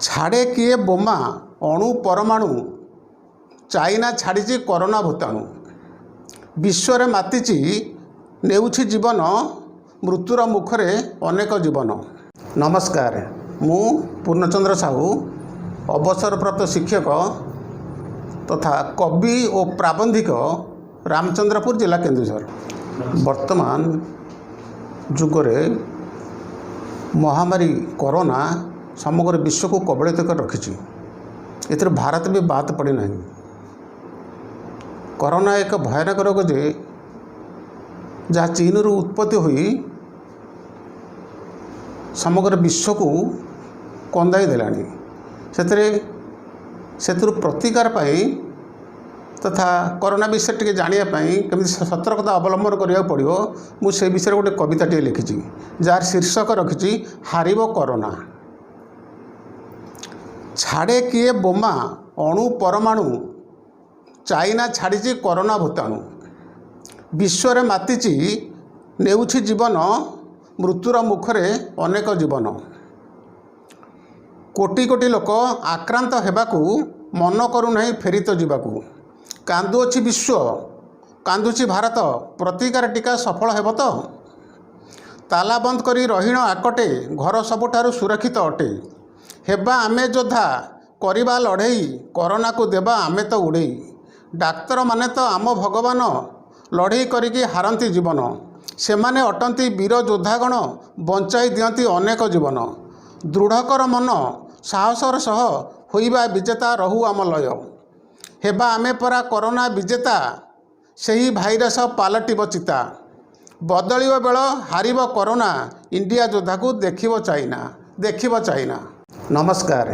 ଛାଡ଼େ କିଏ ବୋମା, ଅଣୁ ପରମାଣୁ? ଚାଇନା ଛାଡ଼ିଛି କରୋନା ଭୂତାଣୁ। ବିଶ୍ୱରେ ମାତିଛି, ନେଉଛି ଜୀବନ, ମୃତ୍ୟୁର ମୁଖରେ ଅନେକ ଜୀବନ। ନମସ୍କାର, ମୁଁ ପୂର୍ଣ୍ଣଚନ୍ଦ୍ର ସାହୁ, ଅବସରପ୍ରାପ୍ତ ଶିକ୍ଷକ ତଥା କବି ଓ ପ୍ରାବନ୍ଧିକ, ରାମଚନ୍ଦ୍ରପୁର, ଜିଲ୍ଲା କେନ୍ଦୁଝର। ବର୍ତ୍ତମାନ ଯୁଗରେ ମହାମାରୀ କରୋନା ସମଗ୍ର ବିଶ୍ୱକୁ କବଳିତ କରି ରଖିଛି। ଏଥିରୁ ଭାରତ ବି ବାଦ ପଡ଼ିନାହିଁ। କରୋନା ଏକ ଭୟାନକ ରୋଗ ଯେ ଯାହା ଚୀନରୁ ଉତ୍ପତ୍ତି ହୋଇ ସମଗ୍ର ବିଶ୍ୱକୁ କନ୍ଦାଇ ଦେଲାଣି। ସେଥିରୁ ପ୍ରତିକାର ପାଇଁ ତଥା କରୋନା ବିଷୟରେ ଟିକେ ଜାଣିବା ପାଇଁ କେମିତି ସତର୍କତା ଅବଲମ୍ବନ କରିବାକୁ ପଡ଼ିବ, ମୁଁ ସେ ବିଷୟରେ ଗୋଟେ କବିତାଟିଏ ଲେଖିଛି, ଯାହାର ଶୀର୍ଷକ ରଖିଛି "ହାରିବ କରୋନା"। ଛାଡ଼େ କିଏ ବୋମା, ଅଣୁ ପରମାଣୁ? ଚାଇନା ଛାଡ଼ିଛି କରୋନା ଭୂତାଣୁ। ବିଶ୍ୱରେ ମାତିଛି, ନେଉଛି ଜୀବନ, ମୃତ୍ୟୁର ମୁଖରେ ଅନେକ ଜୀବନ। କୋଟି କୋଟି ଲୋକ ଆକ୍ରାନ୍ତ ହେବାକୁ ମନ କରୁନାହିଁ ଫେରି ତ ଯିବାକୁ। କାନ୍ଦୁଅଛି ବିଶ୍ୱ, କାନ୍ଦୁଛି ଭାରତ, ପ୍ରତିକାର ଟୀକା ସଫଳ ହେବ ତ? ତାଲା ବନ୍ଦ କରି ରହିଣ ଆକଟେ, ଘର ସବୁଠାରୁ ସୁରକ୍ଷିତ ଅଟେ। ହେବା ଆମେ ଯୋଦ୍ଧା, କରିବା ଲଢ଼େଇ, କରୋନାକୁ ଦେବା ଆମେ ତ ଉଡ଼େଇ। ଡାକ୍ତରମାନେ ତ ଆମ ଭଗବାନ, ଲଢ଼େଇ କରିକି ହାରନ୍ତି ଜୀବନ। ସେମାନେ ଅଟନ୍ତି ବୀର ଯୋଦ୍ଧାଗଣ, ବଞ୍ଚାଇ ଦିଅନ୍ତି ଅନେକ ଜୀବନ। ଦୃଢ଼ କର ମନ ସାହସର ସହ, ହୋଇବା ବିଜେତା, ରହୁ ଆମ ଲୟ। ହେବା ଆମେ ପରା କରୋନା ବିଜେତା, ସେହି ଭାଇରସ ପାଲଟିବ ଚିତା। ବଦଳିବ ବେଳ, ହାରିବ କରୋନା, ଇଣ୍ଡିଆ ଯୋଦ୍ଧାକୁ ଦେଖିବ ଚାଇନା, ଦେଖିବ ଚାଇନା। ନମସ୍କାର।